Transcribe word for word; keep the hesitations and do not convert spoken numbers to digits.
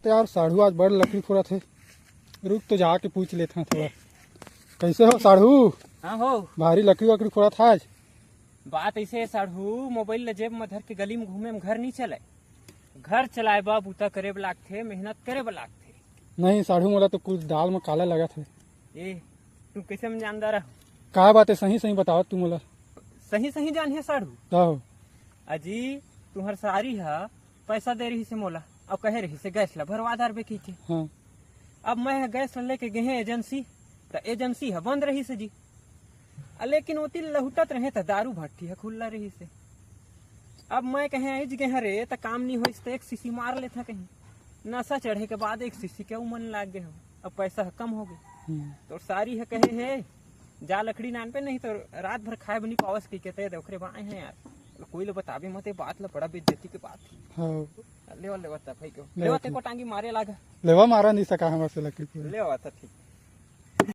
तो यार, साढ़ू आज बड़ लकड़ी फोड़त हे। रुक, तो जाके पूछ लेथन थोड़ा। कैसे हो साढ़ू? हाँ हो। भारी लकड़ी वकड़ी फोड़त हे आज। बात ऐसे हे साढ़ू, मोबाइल ल जेब म धर के गली म घूमे म घर नहीं चले। घर चलाए बर बूता करे बर लागथे, मेहनत करे बर लागथे। नहीं साढ़ू, मोला तो कुछ दाल म काला लगत हे। ए, तू कैसे म जानदार हो? का बात हे, सही सही बताओ तू मोला। सही सही जान हे साढ़ू। का हो? अजी, तुहर सारी ह पैसा दे रहिसे मोला, अउ कहे रहिसे गैस ला भरवा डारबे कहिके। हाँ। अब मैं ह गैस ला लेके गेहे एजेंसी, त एजेंसी ह बंद रहिसे जी। अ लेकिन ओती लहुटत रहे त दारू भट्ठी ह खुल्ला रहिसे। अब मैं कहे आइज गेहे रे, त काम नी होइस त एक सीसी मार लेथा कहीं। नशा चढ़े के बाद एक सीसी के उमन लाग गे हो, अब पैसा ह कम हो गे। हम्म। तोर सारी ह कहे हे, जा लकड़ी लान बे, नहीं तो रात भर खाए बर नी पावस कहिके, ते ओखरे बाय हे यार। कोई ल बताबे मत, ए बात ल, बड़ा बेइज्जती के बात हे। हाँ। लेवा, लेवा त भाई के। लेवा लेवा ते ठीक। कोटांगी मारे लाग। लेवा मारा नहीं सका हमर से लकड़ी पूरा। लेवा त ठीक।